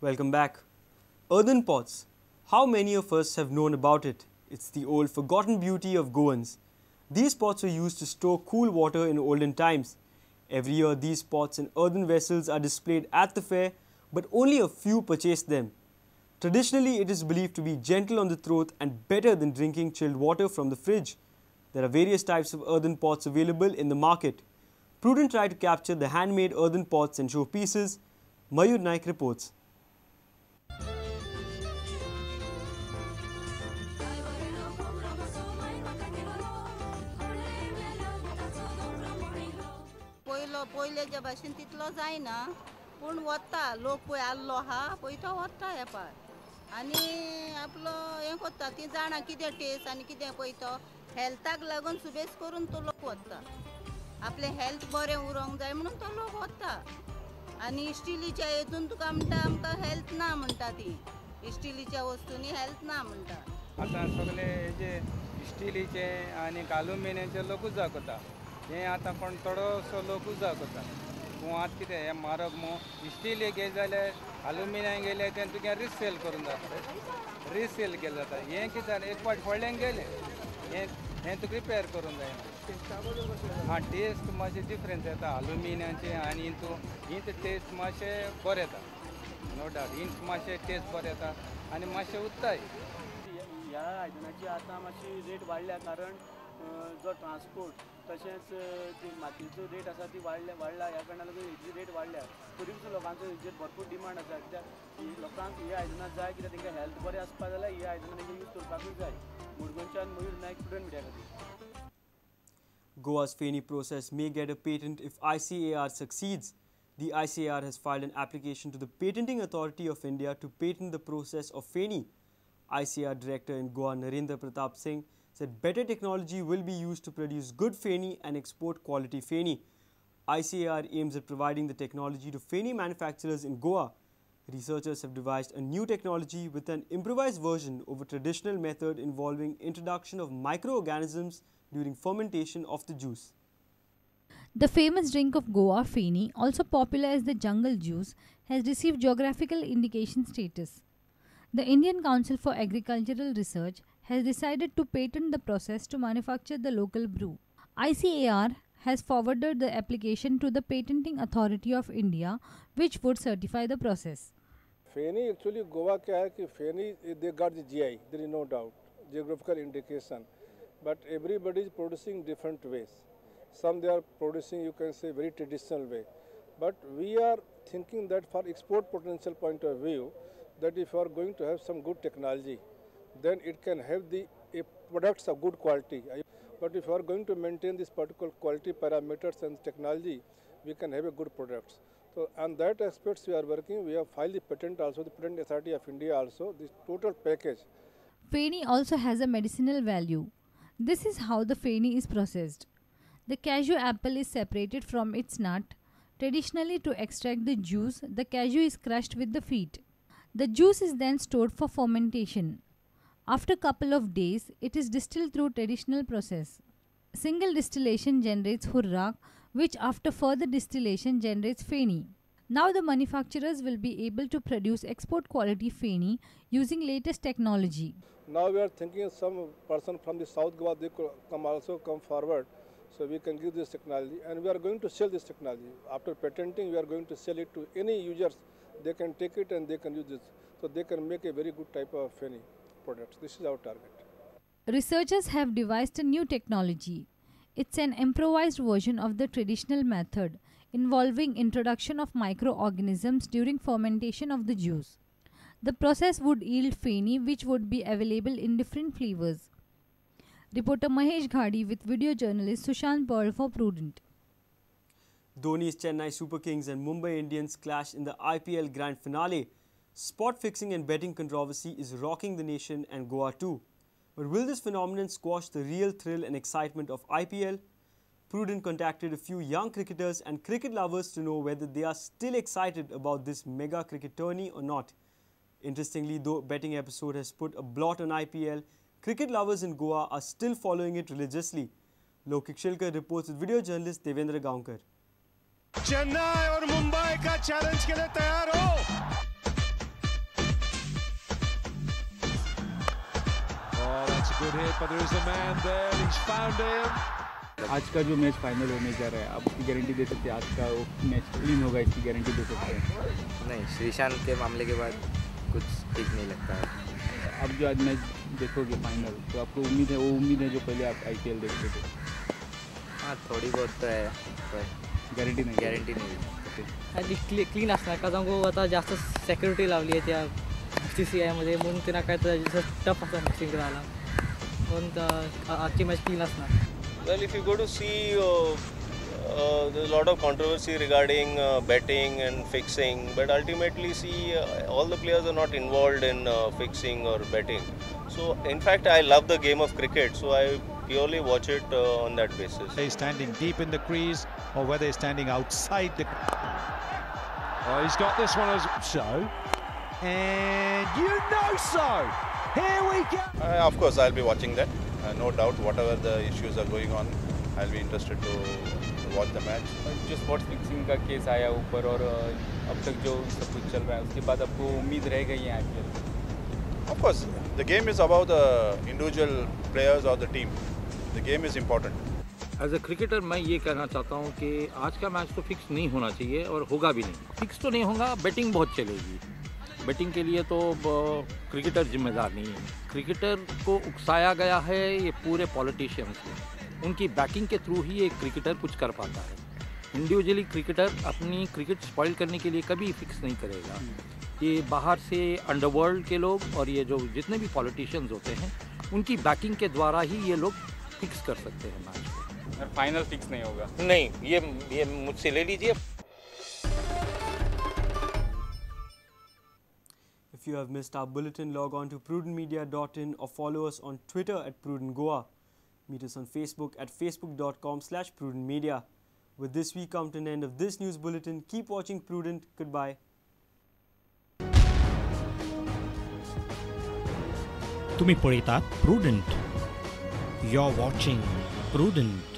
Welcome back. Earthen pots. How many of us have known about it? It's the old forgotten beauty of Goans. These pots were used to store cool water in olden times. Every year these pots and earthen vessels are displayed at the fair, but only a few purchase them. Traditionally, it is believed to be gentle on the throat and better than drinking chilled water from the fridge. There are various types of earthen pots available in the market. Prudent tried to capture the handmade earthen pots and showpieces. Mayur Naik reports. पयलेच्या भाशेन तितलो जायना पूण वता लोक पळय आल्लो आहा पळय तो वता वेपार आनी आपलो हें करता ती जाणा कितें टेस्ट आनी कितें पळय तो हेल्थाक लागून सुबेज करून तो लोक वता आपलें हेल्थ बरें उरोंक जाय म्हणून तो लोक वता आनी स्टिलीच्या हेतून तुका म्हणटा आमकां हेल्थ ना म्हणटा ती स्टिलीच्या वस्तूंनी हेल्थ ना म्हणटा. आतां सगळे हेजे स्टिलीचे आनी आलुमिनियमचे लोकूच जाता हे आतां कोण थोडोसो लोकूच जाता पूण आतां कितें हें म्हारग मू स्टील घेत जाल्यार आलुमिनियम गेलें तें तुगे रिसेल करून जाता रिसेल केलें जाता हें कितें जालें एक फावट पडलें गेलें हें हें तुका रिपेर करूंक जायना. आं टेस्ट मातशें डिफरंस येता आलुमिनियमचें आनी हितू हिंत टेस्ट मातशें बरें येता नो डावट हिंत मातशें टेस्ट बरें येता आनी मातशें उत्ताय. ह्या आयदनाची आतां मातशी रेट वाडल्या कारण जो ट्रान्सपोर्ट तशेंच ती मातयेचो रेट आसा ती वाडल्या ह्या कारणान लागून हेजी रेट वाडल्या तरी सुद्दां लोकांचो हेजेर भरपूर डिमांड आसा कित्याक लोकांक ही आयदनां जाय कित्याक तांकां हेल्थ बरें आसपा जाल्यार ही आयदनां तांकां यूज करपाकूच जाय. मुडगोंच्यान मयूर नायक प्रुडंट मिडिया खातीर. Goa's Feni process may get a patent if ICAR succeeds. The ICAR has filed an application to the Patenting Authority of India to patent the process of Feni. ICAR Director in Goa, Narendra Pratap Singh, said better technology will be used to produce good Feni and export quality Feni. ICAR aims at providing the technology to Feni manufacturers in Goa. Researchers have devised a new technology with an improvised version over traditional method involving introduction of microorganisms during fermentation of the juice. The famous drink of Goa, Feni, also popular as the jungle juice, has received geographical indication status. The Indian Council for Agricultural Research has decided to patent the process to manufacture the local brew. ICAR has forwarded the application to the Patenting Authority of India, which would certify the process. Feni actually Goa क्या है कि Feni they got the GI, there is no doubt, geographical indication, but everybody is producing different ways. Some they are producing, you can say, very traditional way, but we are thinking that for export potential point of view, that if you are going to have some good technology, then it can have the products of good quality. But if you are going to maintain this particular quality parameters and technology, we can have a good products. So on that aspects we are working. We have filed the patent also, the Patent Authority of India also, this total package. Feni also has a medicinal value. This is how the Feni is processed. The cashew apple is separated from its nut. Traditionally, to extract the juice, the cashew is crushed with the feet. The juice is then stored for fermentation. After a couple of days, it is distilled through traditional process. Single distillation generates hurrak, which after further distillation generates Feni. Now the manufacturers will be able to produce export quality Feni using latest technology. Now we are thinking some person from the South Goa, they could come also come forward, so we can give this technology, and we are going to sell this technology. After patenting, we are going to sell it to any users. They can take it and they can use this. So they can make a very good type of Feni products. This is our target. Researchers have devised a new technology. It's an improvised version of the traditional method involving introduction of microorganisms during fermentation of the juice. The process would yield Feni, which would be available in different flavors. Reporter Mahesh Ghadi with video journalist Sushant Paul for Prudent. Dhoni's Chennai Super Kings and Mumbai Indians clash in the IPL Grand Finale. Spot fixing and betting controversy is rocking the nation and Goa too. But will this phenomenon squash the real thrill and excitement of IPL? Prudent contacted a few young cricketers and cricket lovers to know whether they are still excited about this mega cricket tourney or not. Interestingly, though betting episode has put a blot on IPL, cricket lovers in Goa are still following it religiously. Lokik Shilkar reports with video journalist Devendra Gaonkar. Chennai और मुंबई का challenge K लिए तैयार हो। Good hit, but there is a man there, and he's found him. आज का जो match final होने जा रहा है, आप उसकी गारंटी दे सकते हैं? आज का वो मैच क्लीन होगा, इसकी गारंटी दे सकते हैं? नहीं, श्रीशांत के मामले के बाद कुछ ठीक नहीं लगता है। अब जो आज मैच देखोगे फाइनल, तो आपको उम्मीद है, वो उम्मीद है जो पहले आप आईपीएल देखते थे? हाँ, थोड़ी बहुत तो है, पर गारंटी नहीं, गारंटी नहीं। आनी क्लीन असणार, कारण गोवा आता जास्त सेक्युरिटी लावली आहे त्या CCI मध्ये, म्हणून त्यांना काय तर टफ असणार फिक्सिंग करायला, म्हणून आजची मॅच क्लीन असणार। Well, if you go to see, there's a lot of controversy regarding betting and fixing, but ultimately, see, all the players are not involved in fixing or betting. So, in fact, I love the game of cricket, so I purely watch it on that basis. He's standing deep in the crease, or whether he's standing outside the. Oh, he's got this one as so, and you know so. Here we go. Of course, I'll be watching that. No doubt, whatever the issues are going on, I'll be interested to watch the match. जो spot fixing का केस आया ऊपर और अब तक जो सब कुछ चल रहा है, उसके बाद आपको उम्मीद रह गई है IPL? Of course, the game is about the individual players or the team. The game is important. As a cricketer मैं ये कहना चाहता हूँ कि आज का मैच तो फिक्स नहीं होना चाहिए और होगा भी नहीं। फिक्स तो नहीं होगा, बैटिंग बहुत चलेगी। बैटिंग के लिए तो क्रिकेटर जिम्मेदार नहीं है। क्रिकेटर को उकसाया गया है ये पूरे पॉलिटिशियंस ने, उनकी बैकिंग के थ्रू ही एक क्रिकेटर कुछ कर पाता है। इंडिविजुअली क्रिकेटर अपनी क्रिकेट स्पॉइल करने के लिए कभी फिक्स नहीं करेगा। ये बाहर से अंडरवर्ल्ड के लोग और ये जो जितने भी पॉलिटिशियंस होते हैं, उनकी बैकिंग के द्वारा ही ये लोग फिक्स कर सकते हैं मैच को। फाइनल फिक्स नहीं होगा? नहीं, ये मुझसे ले लीजिए। If you have missed our bulletin, log on to prudentmedia.in or follow us on Twitter at prudentgoa. Meet us on Facebook at facebook.com/prudentmedia. With this, we come to an end of this news bulletin. Keep watching Prudent. Goodbye. तुम्ही पळयतात Prudent. You're watching Prudent.